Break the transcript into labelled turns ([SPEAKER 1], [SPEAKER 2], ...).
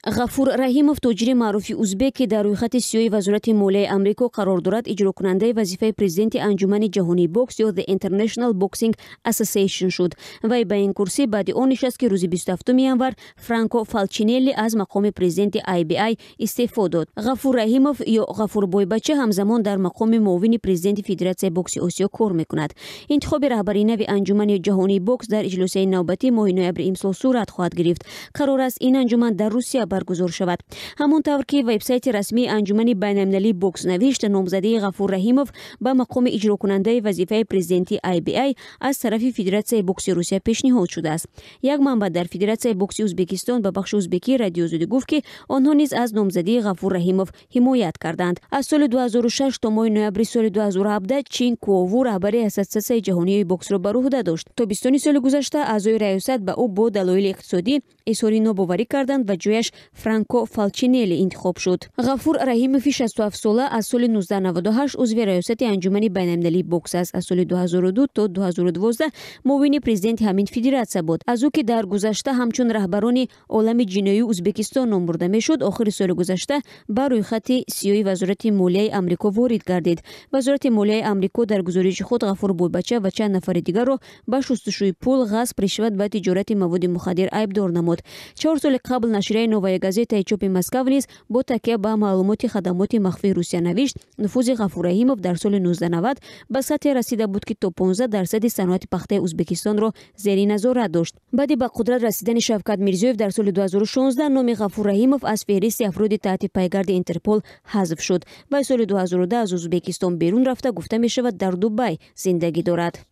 [SPEAKER 1] Ғафур Раҳимов, тоҷири маъруфи узбек, ки дар рӯйхати сиёҳи Вазорати молияи Амрико қарор дорад, иҷрокунандаи вазифаи президенти Анҷумани ҷаҳонии бокс ё The International Boxing Association шуд. Вай ба ин курсӣ баъди он нишаст, ки рӯзи 27 январ Франко Фалчинелли аз мақоми президенти IBA истеъфо дод. Ғафур Раҳимов ё Ғафур Бойбача ҳамзамон дар мақоми муовини президенти Федератсияи бокси Осиё кор мекунад. Интихоби раҳбари нави Анҷумани ҷаҳонии бокс дар иҷлосияи навбатӣ моҳи ноябри имсол сурат хоҳад гирифт. Қарор аст, ин анҷуман дар Русия баргузор шавад. Ҳамон тавр ки вебсайти расмии Анҷумани байналмилалии бокс навишт, номзадии Ғафур Раҳимов ба мақоми иҷрокунандаи вазифаи президенти IBA аз тарафи Федератсияи бокси Русия пешниҳод шудааст. Як манбаъ дар Федератсияи бокси Узбекистон ба бахши узбекии Радиои Озодӣ гуфт, ки онҳо низ аз номзадии Ғафур Раҳимов ҳимоят карданд. Аз соли 2006 то моҳи ноябри соли 2017 Чин Куову раҳбари Ассотсиатсияи ҷаҳонии боксро бар уҳда дошт. Тобистони соли гузашта аъзои раёсат ба ӯ бо далоили иқтисодӣ изҳори нобоварӣ карданд ва ҷояш Франко Фалчинелли интихоб шуд. Ғафур Раҳимови 67-сола аз соли 1998 узви раёсати Анҷумани байналмилалии бокс аст. Аз соли 2002 то 2012 муовини президенти ҳамин федератсия буд. Аз ӯ, ки дар гузашта ҳамчун раҳбарони олами ҷиноии Узбекистон ном бурда мешуд, охири соли гузашта ба рӯйхати сиёҳи Вазорати молияи Амрико ворид гардид. Вазорати молияи Амрико дар гузориши худ Ғафур Бойбача ва чанд нафари дигарро ба шустушӯи пул, ғасб, ришват ва тиҷорати маводи мухаддир айбдор намуд. 4 соли қабл нашрияи «Новая газета»и чопи Москав низ бо такя ба маълумоти хадамоти махфии Русия навишт, нуфузи Ғафур Раҳимов дар соли 1990 ба сатҳе расида буд, ки то 15 дарсади саноати пахтаи Узбекистонро зери назорат дошт. Баъди ба қудрат расидани Шавкат Мирзиёев дар соли 2016 номи Ғафур Раҳимов аз феҳристи афроди таҳти пайгарди Интерпол ҳазф шуд. Вай соли 2010 аз Узбекистон берун рафта, гуфта мешавад, дар Дубай зиндагӣ дорад.